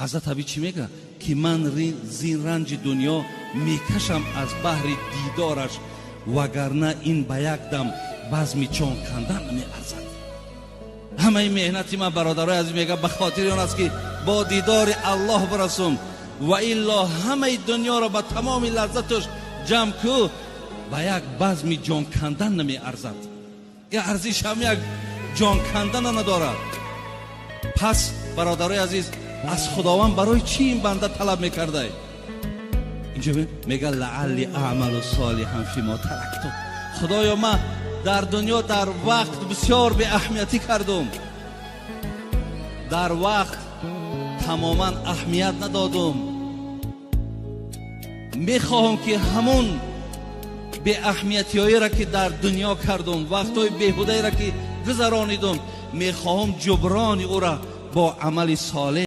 Ҳазрат Аби чӣ мега? Ки ман зин ранҷи дунё мекашам аз баҳри дидораш, вагарна ин ба як дам базми ҷон кандан намеарзад. Ҳамаи меҳнати ман, бародарои азиз, мега, ба хотири он аст, ки бо дидори Аллоҳ бирасум, ва илло ҳамаи дунёро ба тамоми лаззаташ ҷамъ ку, ба як базми ҷон кандан намеарзад. Арзиш ҳам як ҷон кандана надорад. Пас, бародарои азиз, аз Худованд барои чӣ ин банда талаб мекардай? Инҷо мега: لعلي أعمل صالحا فيما تركت. Худоё, ман дар дунё дар вақт бисёр беаҳамиятӣ кардум, дар вақт тамоман аҳамият надодум. Мехоҳам, ки ҳамун беаҳамиятиҳоеро, ки дар дунё кардум, вақтҳои беҳудаеро, ки гузаронидум, мехоҳам ҷуброни ӯра бо амали солеҳ.